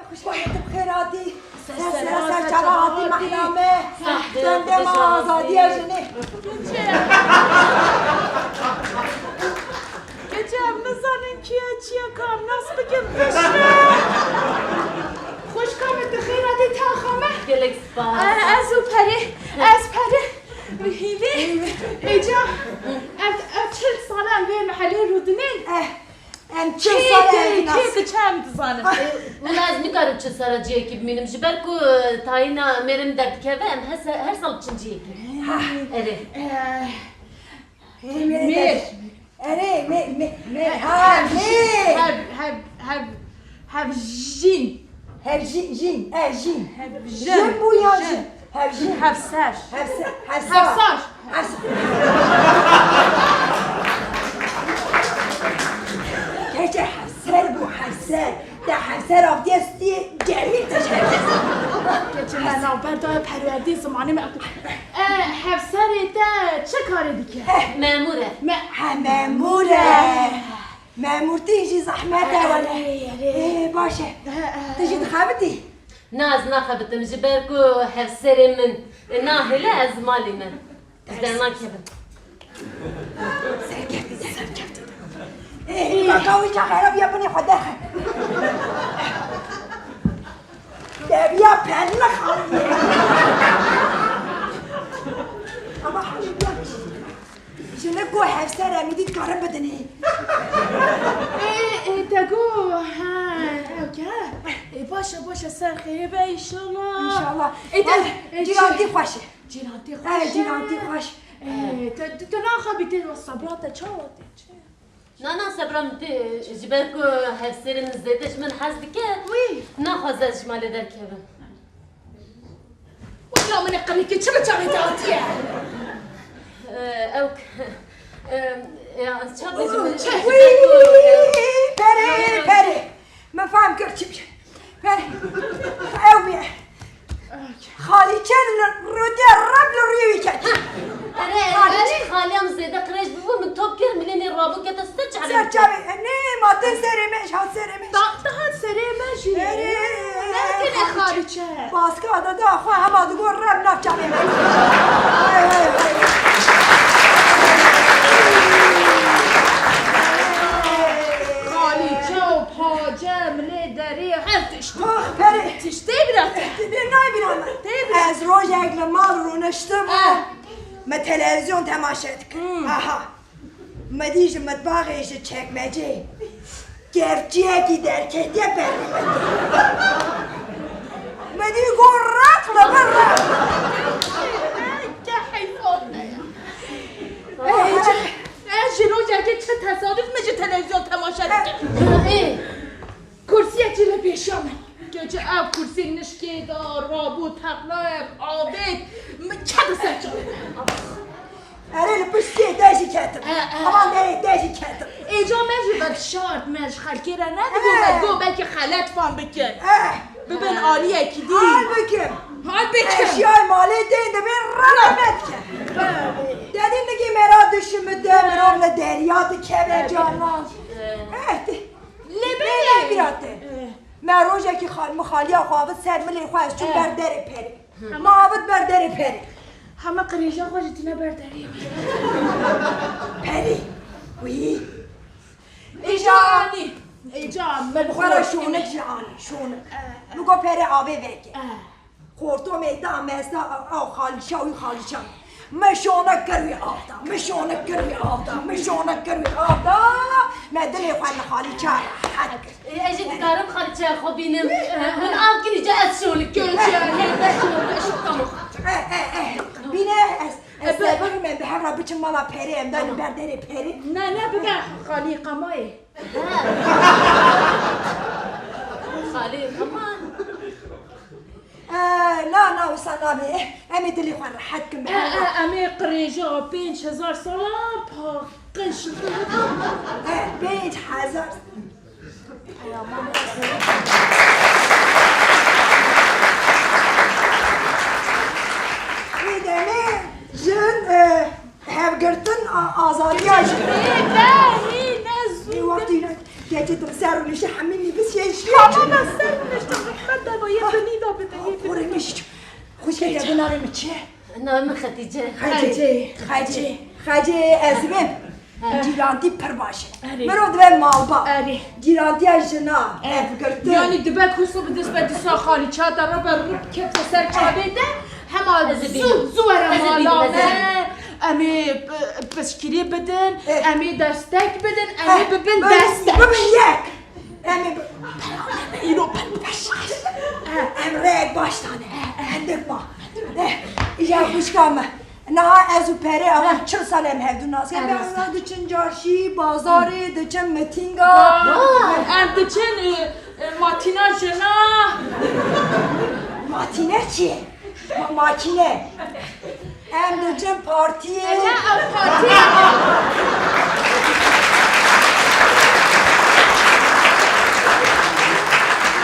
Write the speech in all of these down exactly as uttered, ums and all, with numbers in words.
Xwişka min, tu bi xêr hatî. Ser sera ser çava hatî mehna me. Dende me azadiya jinê. Keçe, em nizanin kî ye, çi ye, ka em nas bikin piştre. Xwişka min, tu xêr hatî taxa me. Gelek spas. E, ez û Perê, ez Perê. Hîvî, hêca, ev, ev çil sal e em vê mehelê rûdinên. Eh, em çil sal e ev nas. Kê diçe em dizanin. Wela ez nikarim çil sala ciyekî bimînim, ji ber ku, e, tayîna mêrê min derdikeve, em her se-, her sal diçin ciyekî. Ha. Erê. Eh, Mêr. Erê, me, me, me, ha, me. Hev, hev, hev, hevjîn. Hevjîn, jîn, e, jîn. Hevjin. Jin bû ya jin? Hevjîn. Hevser. Hevser. Hevsar. Hevsar. Hevsar. Keçe hevser bû, hevser. Te hevser avdiye stûyê germî te ji hevser. Keçe me navber daye perwerdê zimanê me. E, hevserê te çi karê dike? Eh. Memûr e. Me- Ha, memûr e. Memûrtî jî zehmet e wele. Erê, erê. Ê, baş e. Eh, eh. Tu jî dixebitî? Na, ez naxebitim, ji ber ku hevserê min nahêle, ez malî me. Ez dernakevim. Serkeftin, serkeftin. Ê, hîmaka wî çax xerab ya binê xwe derxe. Deviya perli xaliye. Ama hemî biya jinik û hevser em dî karin bidinê. Ê, ê, te got, ha, ew ke. Ê, baş e, baş e, ser xêrê be, înşallah. Înşallah. Ê, te, ê, cîrantî xweş e. Cîrantî xweş e. Ê, cîrantî xweş. Ê, te, te, te naxebitî, sebra te çawa tê, çi? Na, na, sebra min tê, ji ber ku hevserê min zêde ji min hez dike, wî naxwaze ez ji malê derkevim. Wela min ê qirikê çi bi çavê te hatiye? Ew, ya, ez çawa bêjim, ji ber ku, Wî, perê, perê. Min fehm kir çi bî. Perê. Ew bî. Xalîçe li rûdê reb li rûyê wî ket. Erê, erê, xalî em zêde qirêj bûbû, min top kir, milê nê rabû kete ser çavê. Ser çavê. Nê, ma tên serê me, ji hat serê me. Ta, ta hat serê me jî. Erê, ne tenê xalîçe. Baska da da xwe hema digot reb nav çavê me. Hey, hey, hey. Xalîçe û pace, milê derê, her tişt. Ah, perê. Tiştê bira te. Tê nayê bira me. Tê bira. Ez rojek li mal rûniştim û me televîzyon temaşe dikim. Hmm. Aha. Me dî ji mitbaxê, ji çekmecê kevçiyekî derketiye ber min. Me dî got req li vir req. Ke heyfan me ya. Ey, ez ji rojekê çi tesaduf min ji televîzyon temaşe dikim. Ê. Kursiyekî li pêşiya min. Keçe ev kursî nişkê da, rabû teqlayek avêt, min kete ser çavê me. Erê, li piştê te jî ketim. E, e. Aman erê, te jî ketim. Êca me jî vekişart, me ji xelkê re nedibû, me digot belkî xelet fam bikin. Eh. Bibin aliyekî dî. Hal bikim. Hal bikim. Eşyayê malê tên dibên rehmet ke. Dedî nikê me ra dişimite, mirov li derya dikeve canan. Eh, te- Lê belê. Lê bira te. Eh. Me rojekî xal-, min xaliya xwe avit ser milê xwe, ez çûm ber derê perê. Hı. Me avit ber derê perê. Hema qirêja xwe jî tîne ber derê. Perê. Wî. Êca anî. Êca min xwe re şonik jî anî. Şonik. Eh, eh. Min got perê avê veke. Eh. Xortomê da mesta, ew xalîça, wî xalîça. Min şonek kir wî av da, min şonek kir wî av da, min şonek kir wî av da. Me dilê xwe li xalîça rehet kir. Ê, ez jî dikarim xalîçeya xwe bînim. Min av kirî, ca ez şonik kirim. Göçe, hê, ez şonik, ez şonik, tamam. Eh, eh, eh. Bîne ez, ez, e, bi- sebirim em bi hev re biçin mala perê, em danî ber derê perê. Ne, ne, bibe xalî qamayê. Xalî qama. E, na, na, wisa nabe. Em ê dilê xwe rehet kin bi hev re. E, e, em ê qirêja pênc hezar sala paqij. E, pênc hezar. Wî demê jin, e, hevgirtin a-, azadiya jin. Ê, ne, hî, ne zû. Ê, wextî ne, keçê tu ser rûniştî hemî nivîs yê jî. Tamam, ez ser rûniştim. Navê min çi ye? Navê min Xetîce. Xecê, Xecê, Xecê, ez dibêm. He. Cîrantî pir baş e. Erê. Mirov dibe malbat. Erê. Cîrantiya jina, ev girtin. Yanî dibe ku sibê dest be dîsa xalî çata re be rû kefte ser çavê te. Hema zû, zû were mala me. Em ê p-, piştgirî bidin, eh, em ê destek bidin, em ê, eh, bibin destek. Bibin yek. Em ê bi-, îro pir baş. Em rêyek baş dane. Hindik ma. Eh, îja xwişka me. Niha ez û Perê ew çil sal em hevdû nas dikin. Em diçin carşî, bazarê, diçin mitînga. Em diçin, e, e, matîna jina. Matîne çi ye? Ma-, makîne. Em diçin partiyê. Ne ew partiyê?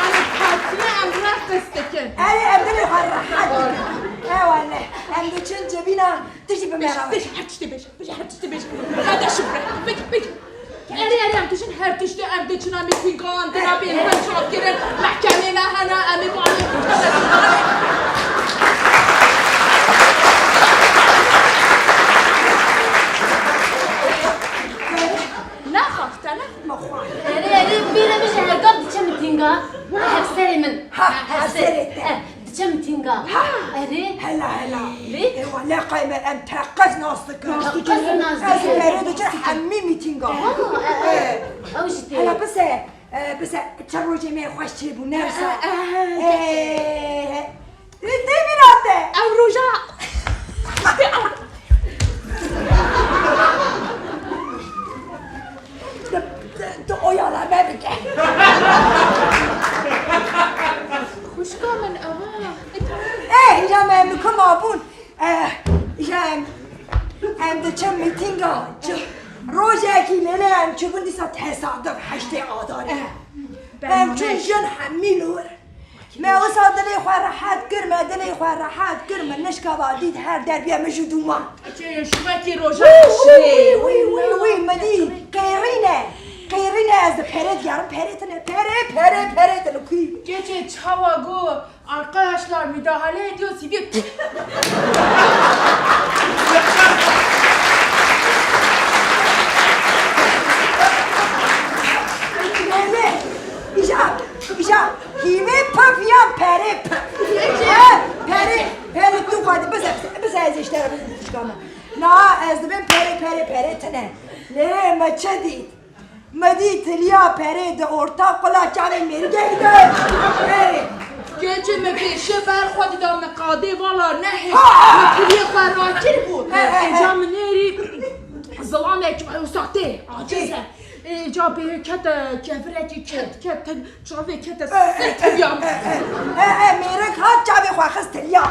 Yani partiyê em reqs dikin. Erê, em dilê xwe rehet dikin. Ew ne. Em diçin civîna, tu jî bi me re. Bêje, bêje, her tiştê bêje. Bêje, her tiştê bêje. Hede şifre. Bêje, bêje. Erê, erê, em diçin her tiştê, em diçin, em ê pîngan, dina bên, em çakirin, mehkemê me hene, em ê malê. Ne xaftene? Erê, erê, bîre bêje, her gaf diçe mitînga. Hevserê min. Ha, hevserê te. Eh, diçe mitînga. Ha. Erê. Hela, hela. Erê. Ê, wele qey me em teqez nas dikin. Teqez nas dikin. Ez û Perê diçin hemî mitînga. Ha, e, e, ew jî tê. Hela bise, e, bise, çend rojê me xweş çêbû, ne wisa? E, e, e, e. Ê, tê bîra te? Ew roja. Tu, tu, tu oyalame bike. Xwişka min, ava. Ê, hîna me em li ku mabûn. Eh, îja em, em diçin mitînga. Çi, rojekî lêlê em çûbûn dîsa tesaduf heştê Adarê. Eh, em çûn jin hemî li wir. Me wisa dilê xwe rehet kir, me dilê xwe rehet kir, min nişka va dît her derbiye min ji dûman. Çê şûvekî roja. Wî, wî, wî, wî, min dî qêrîne. Qêrîne ez di Perê digerim, Perê tine, Perê, Perê, Perê tine kuî. Keçê çawa got, arkadaşlar müdahale ediyor, sivil. Ne, ne? Îja, îja, hîvê pif yan Perê pif. He, Perê, Perê tu xwedî bize, bize, bize ez îşte re bixwînim xwişka me. Na, ez dibêm Perê, Perê, Perê tine. Lê me çi dît? Me dît tiliya Perê di orta qula çavê mêrikekî de. Perê. Keçê me pêşe ber xwedî da me qadê vala nehê. Ha! Me tiliyê xwe rakiribû. He, he, he. Îca min nêrî zilamekî wisa tê, aciz e. Ê, ca bê kete kevirekî ket, ket, ket, çavê kete ser tiliya min. E, e, mêrik hat çavê xwe xist tiliya.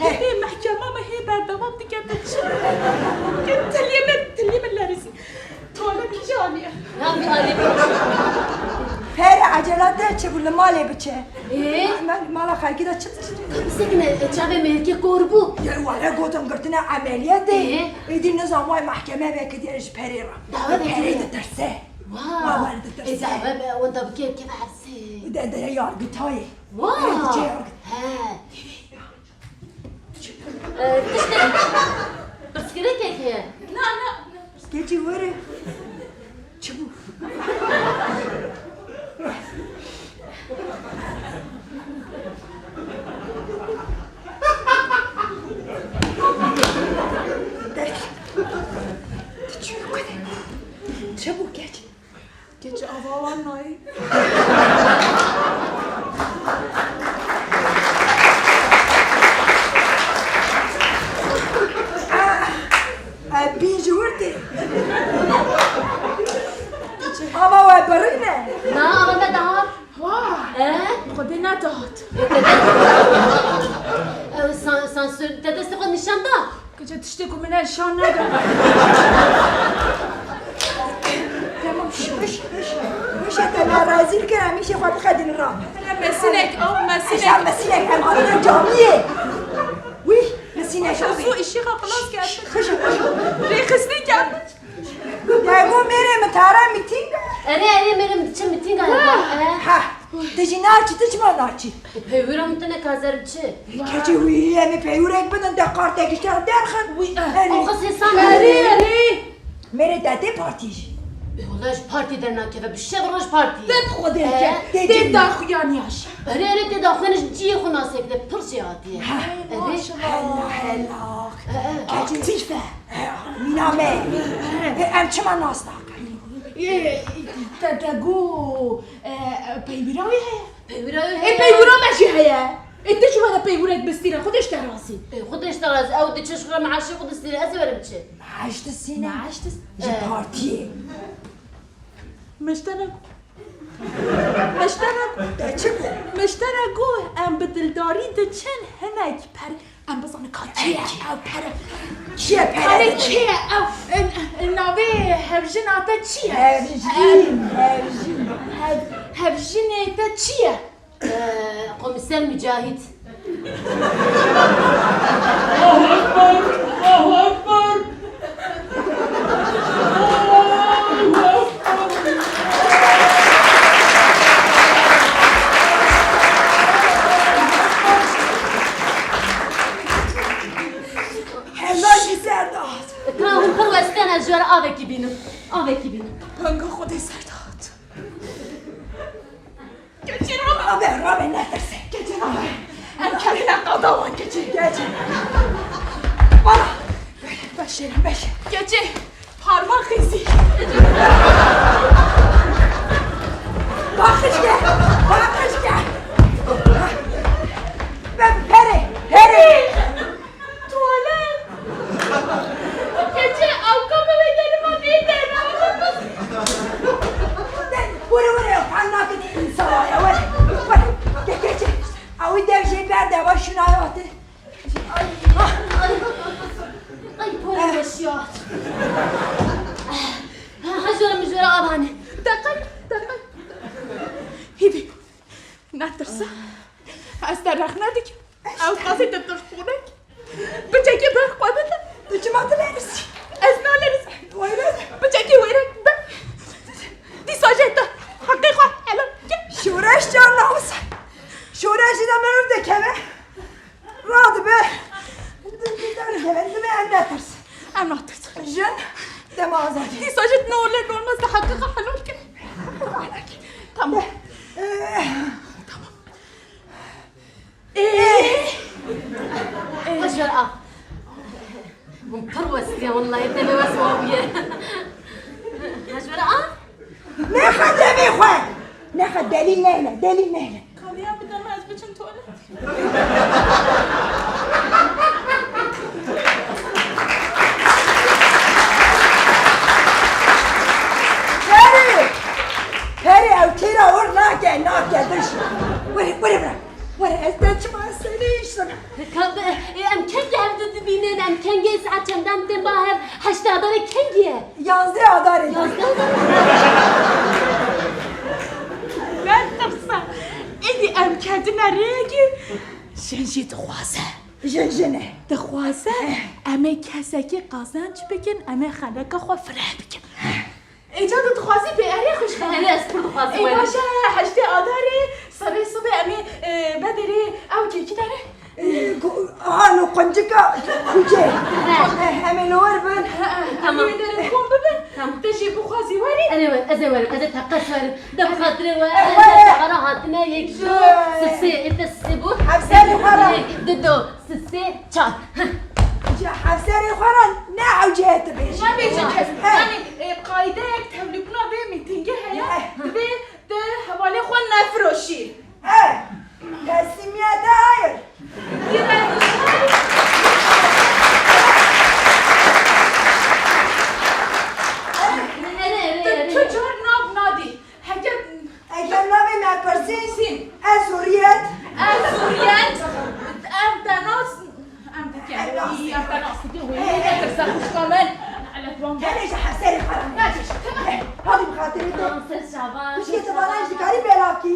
Hê mehkema me hê berdewam dike te çi? Ke tiliyê min, tiliyê min lerîsî. Tuwalet kî jî aniye? Yan bir aile. Pere acele de çi bû li malê biçe. Ee? Ma-, ma-, mala xelkî de çi, çi, çi? Bisekine, e, çavê mêrikê kor bû. Ya, were gotin girtine emeliyatê. Ee? Êdî nizam way mahkeme vekiriye ji Perê re. Dawa vekiriye. Perê ditirse. Wa. Wa, were ditirse. E, dawa be, wenda bike, bike hepsê. De, de, yargıtayê. Wa. Perê diçe yargıt. He. Ee, tiştek. Pirsgirêkek heye. Na, na, na. Keçî were. Çi bû? Derkeve. Tu çi bû kene? Çi bû keç? Keçi ava wan nayê. Bîn ji wir tê. Ava we birîne. Na, ava me dihat. Wa! E? Xwedê nedat. Ew san-, sansür, te destê xwe nîşan da? Kece tiştê ku min nîşan neda. Tamam, şş, şş, şş. Şş, te me rezîl kir, em îşê xwe biqedînin ra. Mesinek, ew mesinek. Eşya mesinek, em hatin camiyê. Wî, mesinek. Zû îşê xwe xilas kir. Şş, şş, şş. Rêxistin kir. Dego mêrê min tara mîtîng. Erê, erê, mêrê min diçe mîtînga. Ha. Ha. Tu jî naçî, tu çima naçî? Peywira min tine kazer çi? Keçê wî, em ê peywirek bidin, te kartek ji te derxin. Wî, eh, erê. Axa sê san Erê, erê. Mêrê te tê partî jî. E, wala ji partî dernakeve, bi şev roj partî. Te bi xwe dê Ee, ke, tê tê cin. Daxuyan yaş. Erê, erê, tê daxuyan ji ciyê xwe nasek de, pir jê hatiye. Ha. Erê. Maşallah. Hela, hela. Ee, ee. Keçê. Aktîf e. Mîna me. E, em çima nas nakin? Ê, te, te got, e, e, peywira wî heye? Peywira wî Ê, heye. Peywira me jî heye. Ê, tu çima de peywirek bistîne? Xwedê ji te razî. Ê, Xwedê ji te razî. Ew diçe ji xwe meaşê xwe distîne. Ez ê werim çi? Meaş distîne? Meaş dist-, Ji Ê. Partiyê. Mişterek. Mişterek. Te çi got? Mişterek got, em bi dildarî diçin hinek per Em bizanin ka kê ye ew pere. Kê ye pere? Pere kê ye ew? N-, n-, navê hevjina te çi ye? Hevjîn, hevjîn. Hev-, hevjinê te çi ye? Ee, Komiser Mücahit. Allahu Ekber! Allahu Ekber! Hela jî ser dihat. Ka hûn pir westiyane, ez ji we re avekî bînim. Avekî bînim. Banga Xwedê ser dihat. Keçê rabe. Rabe, rabe, netirse. Keçê rabe. Em kerê ne qada wan keçê. Keçê. Bala. Beşêrim, beşê. Keçê. Parmak izi. Bakış gel. Bakış gel. Be-, pere, pere. Tuvalet. Keçê, ew ka bibê derima bê derma. Were, were, fan nakin insana ya, were. Were. Ke-, keçê. Ew dev jê berde, va şuna ya te. Ay, ay, ay, porê weşiyat. Ha, ha, jora min jora avane. Deqek, deqek. Hîvî. Netirse. Ez te rexne dikim. Ew qasî te tirxûnek. Piçekî ber xwe bide. Tu çima dilerisî? Ez nalerizim. Wêrek. Piçekî wêrek be. Dîsa jê te heqê xwe helal ke. Şoreş can namusa. Şoreş jî de merov dikeve. Radibe. Di-, di-, derkeve. Dibe em netirsin. Em natirsin. Jin dema azadî. Dîsa jî ne olur ne olmaz de heqê xwe helal ke. Tamam. Eh. Tamam. Ê! Hejwer a. Hûn pir westî ye, wellahî, te wes wan bûye. Hejwer a. Nexe demê xwe. Nexe, delîl neyne, delîl neyne. Kaliya bide me, ez biçim tuwalet. Perê! Perê, ew kêra wir nake, nake, diş. Were, were bira. Were, ez te çima serê îştana. Ka be, e, em kengî hev di dibînin, em kengî saet çendan tên ba hev, heştê adarê kengî ye? Yazdê adarê. Yazdê adarê. Netirse. Êdî em ketine rêyekî, jin jî dixwaze. Jin jin e. Dixwaze, eh, em ê kesekî qezenc bikin, em ê xeleka xwe fireh bikin. Ê, ca tu dixwazî pê erê xwişka? Erê, ez pir dixwazim. Ê, erê. Baş e, heştê adarê, serê sibê em ê, e, bedêrê ew kekî derê. E, ku-, aha, no quncika kucê. He. E, em ê li wir bin. He, he. Tamam. Em ê derê xwe bibin. Tamam. Te jî bixwazî werî. Erê wer, ez ê werim, ez ê teqez werim. De bi xatirê we, e, ez were. Ara hatine yek, du, sisê, ê te sisê bû. Hevserê xwe re. Yek, du, du. Sisê, çar. Heh. Ji hevserê xwe re ne ewcê dibêjin. Nebêjin kes. He. Yanî, e, qaydeyek tevlîbûna vê mîtingê heye, he, divê tu hevalê xwe nefiroşî. He. Teslimiyete hayır. Erê, erê, erê. Tu çi car nav nadî? Heger, heger navê me pirsî, sîn. Ez Hurriyet. Ez Hurriyet. Em te nas, em te nas. Em te nas dikin. Wê netirse xwişka min. Elet wan. Tenê ji hevserê xwe re. Hadi bi xatirê te. Xwişkê te bana ji dikarî belav kî.